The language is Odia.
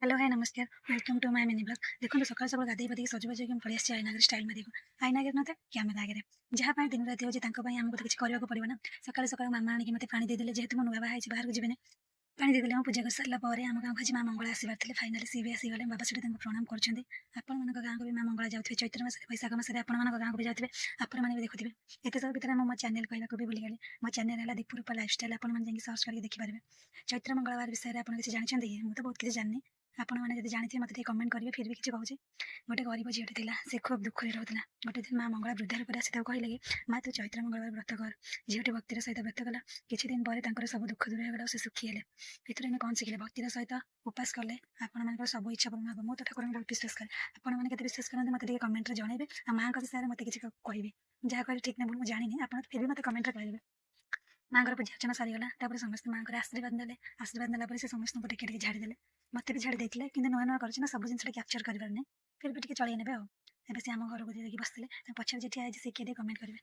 ହ୍ୟାଲୋ, ହାଇ, ନମସ୍କାର। Welcome to my mini vlog. ଦେଖନ୍ତୁ, ସକାଳୁ ସକାଳୁ ଗାଧେଇ ପାଧେଇକି ସଜବାଜ ହେଇକି ମୁଁ ପଳେଇ ଆସିଛି ଆଇନା ଆଗରେ ଷ୍ଟାଇଲ୍ ମାରିବାକୁ। ଆଇନା ଆଗରେ ନଥାଏ, କ୍ୟାମେରା ଆଗରେ। ଯାହା ପାଇଁ ଦିନ ରାତି ହେଉଛି, ତାଙ୍କ ପାଇଁ ଆମକୁ ତ କିଛି କରିବାକୁ ପଡ଼ିବ ନା। ସକାଳୁ ସକାଳୁ ମାମା ଆଣିକି ମୋତେ ପାଣି ଦେଇଦେଲେ। ଯେହେତୁ ମୁଁ ନୂଆ ବାହା ହେଇଛି, ବାହାରକୁ ଯିବିନି, ପାଣି ଦେଇଦେଲେ। ମୁଁ ପୂଜା କରିସାରିଲା ପରେ ଆମ ଗାଁକୁ ଆଜି ମା ମଙ୍ଗଳା ଆସିବାର ଥିଲେ। ଫାଇନାଲି ସିଏ ବି ଆସିଗଲେ। ବାବା ସେଠି ତାଙ୍କୁ ପ୍ରଣାମ କରୁଛନ୍ତି। ଆପଣମାନଙ୍କ ଗାଁକୁ ବି ମା ମଙ୍ଗଳା ଯାଉଥିବେ। ଚୈତ୍ର ମାସରେ, ବୈଶାଖ ମାସରେ ଆପଣମାନଙ୍କ ଗାଁକୁ ବି ଯାଉଥିବେ, ଆପଣମାନେ ବି ଦେଖୁଥିବେ। ଏତେ ସବୁ ଭିତରେ ମୁଁ ମୋ ଚ୍ୟାନେଲ୍ କହିବାକୁ ବି ଭୁଲିଗଲି। ମୋ ଚ୍ୟାନେଲ୍ ହେଲା ଦୀପୁ ରୂପା ଲାଇଫଷ୍ଟାଇଲ୍। ଆପଣମାନେ ଯାଇକି ସର୍ଚ୍ଚ କରିକି ଦେଖିପାରିବେ। ଚୈତ୍ର ମଙ୍ଗଳବାର ବିଷୟରେ ଆପଣ କିଛି ଜାଣିଛନ୍ତି କି? ମୁଁ ତ ବହୁତ କିଛି ଜାଣିନି। ଆପଣମାନେ ଯଦି ଜାଣିଥିବେ, ମୋତେ ଟିକେ କମେଣ୍ଟ କରିବେ। ଫିର୍ ବି କିଛି କହୁଛି। ଗୋଟେ ଗରିବ ଝିଅଟେ ଥିଲା, ସେ ଖୁବ୍ ଦୁଃଖରେ ରହୁଥିଲା। ଗୋଟେ ଦିନ ମା ମଙ୍ଗଳା ବୃଦ୍ଧା ରୂପରେ ଆସି ତାକୁ କହିଲେ କି, ମା, ତୁ ଚୈତ୍ର ମଙ୍ଗଳବାର ବ୍ରତ କର। ଝିଅଟି ଭକ୍ତିର ସହିତ ବ୍ରତ କଲା। କିଛି ଦିନ ପରେ ତାଙ୍କର ସବୁ ଦୁଃଖ ଦୂର ହେଇଗଲା ଆଉ ସେ ସୁଖୀ ହେଲେ। ଏଥିରୁ ଆମେ କ'ଣ ଶିଖିଲେ? ଭକ୍ତିର ସହିତ ଉପାସ କଲେ ଆପଣମାନଙ୍କର ସବୁ ଇଚ୍ଛା ପୂରଣ ହେବ। ମୁଁ ତ ଠାକୁରଙ୍କୁ ବହୁତ ବିଶ୍ୱାସ କରେ। ଆପଣମାନେ କେତେ ବିଶ୍ୱାସ କରନ୍ତି, ମୋତେ ଟିକେ କମେଣ୍ଟରେ ଜଣାଇବେ। ଆଉ ମାଆଙ୍କ ବିଷୟରେ ମୋତେ କିଛି କହିବେ। ଯାହା କହିଲେ ଠିକ୍ ନା ଭୁଲ ମୁଁ ଜାଣିନି, ଆପଣ ଫିର୍ ବି ମୋତେ କମେଣ୍ଟରେ କହିଦେବେ। ମାଆଙ୍କର ପୂଜା ଅର୍ଚ୍ଚନା ସରିଗଲା। ତାପରେ ସମସ୍ତେ ମାଆଙ୍କର ଆଶୀର୍ବାଦ ନେଲେ। ଆଶୀର୍ବାଦ ନେଲା ପରେ ସେ ସମସ୍ତଙ୍କୁ ଟିକେ ଟିକେ ଝାଡ଼ି ଦେଲେ। ମୋତେ ବି ଝାଡ଼ି ଦେଇଥିଲେ, କିନ୍ତୁ ନୂଆ ନୂଆ କରୁଛି ନା, ସବୁ ଜିନିଷଟା କ୍ୟାପଚର୍ କରିପାରୁନି। ଫିର୍ ବି ଟିକେ ଚଳେଇ ନେବେ। ଆଉ ଏବେ ସେ ଆମ ଘରକୁ ଯାଇକି ବସିଥିଲେ। ତାଙ୍କ ପଛରେ ଯିଏ ଠିଆ ହେଇଛି, ସେ କିଏ, ଟିକେ କମେଣ୍ଟ କରିବେ।